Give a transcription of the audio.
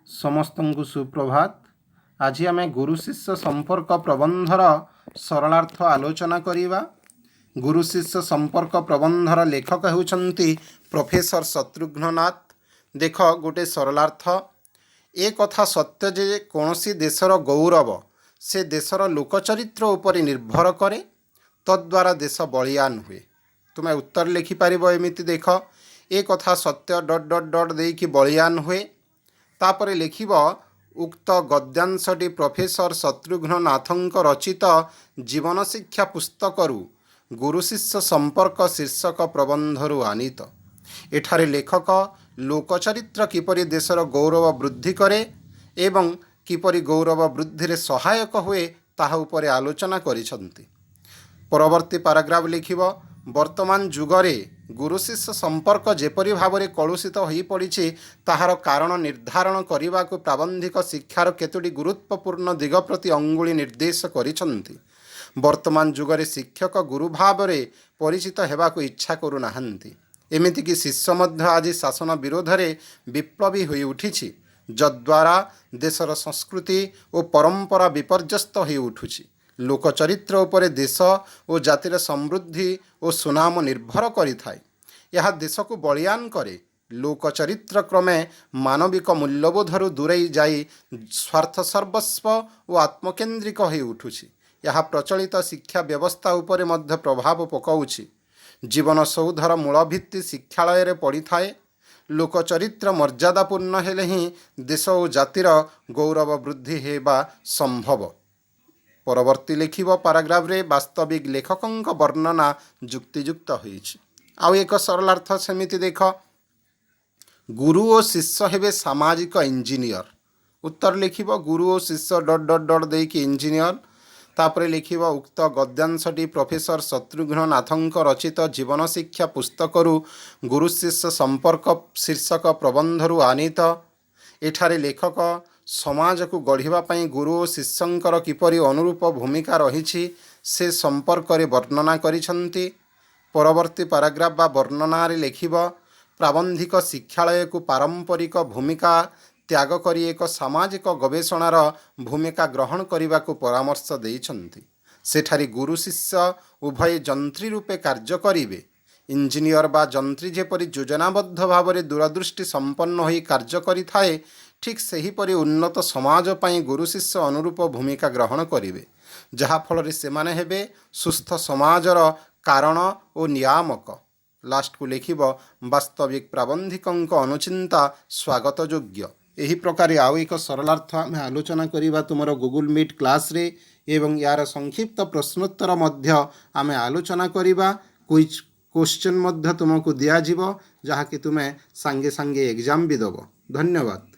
ସମସ୍ତଙ୍କୁ ସୁପ୍ରଭାତ। ଆଜି ଆମେ ଗୁରୁ ଶିଷ୍ୟ ସମ୍ପର୍କ ପ୍ରବନ୍ଧର ସରଳାର୍ଥ ଆଲୋଚନା କରିବା। ଗୁରୁ ଶିଷ୍ୟ ସମ୍ପର୍କ ପ୍ରବନ୍ଧର ଲେଖକ ହେଉଛନ୍ତି ପ୍ରଫେସର ଶତ୍ରୁଘ୍ନ ନାଥ। ଦେଖ ଗୋଟେ ସରଳାର୍ଥ। ଏ କଥା ସତ୍ୟ ଯେ କୌଣସି ଦେଶର ଗୌରବ ସେ ଦେଶର ଲୋକଚରିତ୍ର ଉପରେ ନିର୍ଭର କରେ। ତଦ୍ୱାରା ଦେଶ ବଳିଆନ ହୁଏ। ତୁମେ ଉତ୍ତର ଲେଖିପାରିବ ଏମିତି। ଦେଖ, ଏ କଥା ସତ୍ୟ ଡଟ୍ ଡଟ୍ ଡଟ୍ ଦେଇକି ବଳିଆନ ହୁଏ। ତାପରେ ଲେଖିବ, ଉକ୍ତ ଗଦ୍ୟାଂଶଟି ପ୍ରଫେସର ଶତ୍ରୁଘ୍ନ ନାଥଙ୍କ ରଚିତ ଜୀବନ ଶିକ୍ଷା ପୁସ୍ତକରୁ ଗୁରୁ ଶିଷ୍ୟ ସମ୍ପର୍କ ଶୀର୍ଷକ ପ୍ରବନ୍ଧରୁ ଆନୀତ। ଏଠାରେ ଲେଖକ ଲୋକଚରିତ୍ର କିପରି ଦେଶର ଗୌରବ ବୃଦ୍ଧି କରେ ଏବଂ କିପରି ଗୌରବ ବୃଦ୍ଧିରେ ସହାୟକ ହୁଏ, ତାହା ଉପରେ ଆଲୋଚନା କରିଛନ୍ତି। ପରବର୍ତ୍ତୀ ପାରାଗ୍ରାଫ ଲେଖିବ, ବର୍ତ୍ତମାନ ଯୁଗରେ ଗୁରୁ ଶିଷ୍ୟ ସମ୍ପର୍କ ଯେପରି ଭାବରେ କଳୁଷିତ ହୋଇପଡ଼ିଛି, ତାହାର କାରଣ ନିର୍ଦ୍ଧାରଣ କରିବାକୁ ପ୍ରାବନ୍ଧିକ ଶିକ୍ଷାର କେତୋଟି ଗୁରୁତ୍ୱପୂର୍ଣ୍ଣ ଦିଗ ପ୍ରତି ଅଙ୍ଗୁଳି ନିର୍ଦ୍ଦେଶ କରିଛନ୍ତି। ବର୍ତ୍ତମାନ ଯୁଗରେ ଶିକ୍ଷକ ଗୁରୁ ଭାବରେ ପରିଚିତ ହେବାକୁ ଇଚ୍ଛା କରୁନାହାନ୍ତି। ଏମିତିକି ଶିଷ୍ୟ ମଧ୍ୟ ଆଜି ଶାସନ ବିରୋଧରେ ବିପ୍ଳବୀ ହୋଇ ଉଠିଛି, ଯଦ୍ୱାରା ଦେଶର ସଂସ୍କୃତି ଓ ପରମ୍ପରା ବିପର୍ଯ୍ୟସ୍ତ ହୋଇ ଉଠୁଛି। ଲୋକଚରିତ୍ର ଉପରେ ଦେଶ ଓ ଜାତିର ସମୃଦ୍ଧି ଓ ସୁନାମ ନିର୍ଭର କରିଥାଏ। ଏହା ଦେଶକୁ ବଳିଆନ କରେ। ଲୋକଚରିତ୍ର କ୍ରମେ ମାନବିକ ମୂଲ୍ୟବୋଧରୁ ଦୂରେଇ ଯାଇ ସ୍ୱାର୍ଥ ସର୍ବସ୍ୱ ଓ ଆତ୍ମକେନ୍ଦ୍ରିକ ହୋଇ ଉଠୁଛି। ଏହା ପ୍ରଚଳିତ ଶିକ୍ଷା ବ୍ୟବସ୍ଥା ଉପରେ ମଧ୍ୟ ପ୍ରଭାବ ପକାଉଛି। ଜୀବନ ସୌଧର ମୂଳ ଭିତ୍ତି ଶିକ୍ଷାଳୟରେ ପଡ଼ିଥାଏ। ଲୋକଚରିତ୍ର ମର୍ଯ୍ୟାଦାପୂର୍ଣ୍ଣ ହେଲେ ହିଁ ଦେଶ ଓ ଜାତିର ଗୌରବ ବୃଦ୍ଧି ହେବା ସମ୍ଭବ। ପରବର୍ତ୍ତୀ ଲେଖିବ ପାରାଗ୍ରାଫରେ, ବାସ୍ତବିକ ଲେଖକଙ୍କ ବର୍ଣ୍ଣନା ଯୁକ୍ତିଯୁକ୍ତ ହୋଇଛି। ଆଉ ଏକ ସରଳାର୍ଥ ସେମିତି। ଦେଖ, ଗୁରୁ ଓ ଶିଷ୍ୟ ହେବେ ସାମାଜିକ ଇଞ୍ଜିନିୟର। ଉତ୍ତର ଲେଖିବ, ଗୁରୁ ଓ ଶିଷ୍ୟ ଡଟ୍ ଡଟ୍ ଡଟ୍ ଦେଇକି ଇଞ୍ଜିନିୟର। ତାପରେ ଲେଖିବ, ଉକ୍ତ ଗଦ୍ୟାଂଶଟି ପ୍ରଫେସର ଶତ୍ରୁଘ୍ନ ନାଥଙ୍କ ରଚିତ ଜୀବନ ଶିକ୍ଷା ପୁସ୍ତକରୁ ଗୁରୁ ଶିଷ୍ୟ ସମ୍ପର୍କ ଶୀର୍ଷକ ପ୍ରବନ୍ଧରୁ ଆନୀତ। ଏଠାରେ ଲେଖକ ସମାଜକୁ ଗଢ଼ିବା ପାଇଁ ଗୁରୁ ଓ ଶିଷ୍ୟଙ୍କର କିପରି ଅନୁରୂପ ଭୂମିକା ରହିଛି, ସେ ସମ୍ପର୍କରେ ବର୍ଣ୍ଣନା କରିଛନ୍ତି। ପରବର୍ତ୍ତୀ ପାରାଗ୍ରାଫ ବା ବର୍ଣ୍ଣନାରେ ଲେଖିବ, ପ୍ରାବନ୍ଧିକ ଶିକ୍ଷାଳୟକୁ ପାରମ୍ପରିକ ଭୂମିକା ତ୍ୟାଗ କରି ଏକ ସାମାଜିକ ଗବେଷଣାର ଭୂମିକା ଗ୍ରହଣ କରିବାକୁ ପରାମର୍ଶ ଦେଇଛନ୍ତି। ସେଠାରେ ଗୁରୁ ଶିଷ୍ୟ ଉଭୟ ଯନ୍ତ୍ରୀ ରୂପେ କାର୍ଯ୍ୟ କରିବେ। ଇଞ୍ଜିନିୟର ବା ଯନ୍ତ୍ରୀ ଯେପରି ଯୋଜନାବଦ୍ଧ ଭାବରେ ଦୂରଦୃଷ୍ଟି ସମ୍ପନ୍ନ ହୋଇ କାର୍ଯ୍ୟ କରିଥାଏ, ଠିକ୍ ସେହିପରି ଉନ୍ନତ ସମାଜ ପାଇଁ ଗୁରୁ ଶିଷ୍ୟ ଅନୁରୂପ ଭୂମିକା ଗ୍ରହଣ କରିବେ, ଯାହାଫଳରେ ସେମାନେ ହେବେ ସୁସ୍ଥ ସମାଜର କାରଣ ଓ ନିୟାମକ। ଲାଷ୍ଟକୁ ଲେଖିବ, ବାସ୍ତବିକ ପ୍ରାବନ୍ଧିକଙ୍କ ଅନୁଚିନ୍ତା ସ୍ୱାଗତଯୋଗ୍ୟ। ଏହି ପ୍ରକାରେ ଆଉ ଏକ ସରଳାର୍ଥ ଆମେ ଆଲୋଚନା କରିବା ତୁମର ଗୁଗୁଲ୍ ମିଟ୍ କ୍ଲାସ୍ରେ ଏବଂ ୟାର ସଂକ୍ଷିପ୍ତ ପ୍ରଶ୍ନୋତ୍ତର ମଧ୍ୟ ଆମେ ଆଲୋଚନା କରିବା। କୁଇଜ୍ କୋଶ୍ଚିନ୍ ମଧ୍ୟ ତୁମକୁ ଦିଆଯିବ, ଯାହାକି ତୁମେ ସାଙ୍ଗେ ସାଙ୍ଗେ ଏକ୍ଜାମ୍ ବି ଦେବ। ଧନ୍ୟବାଦ।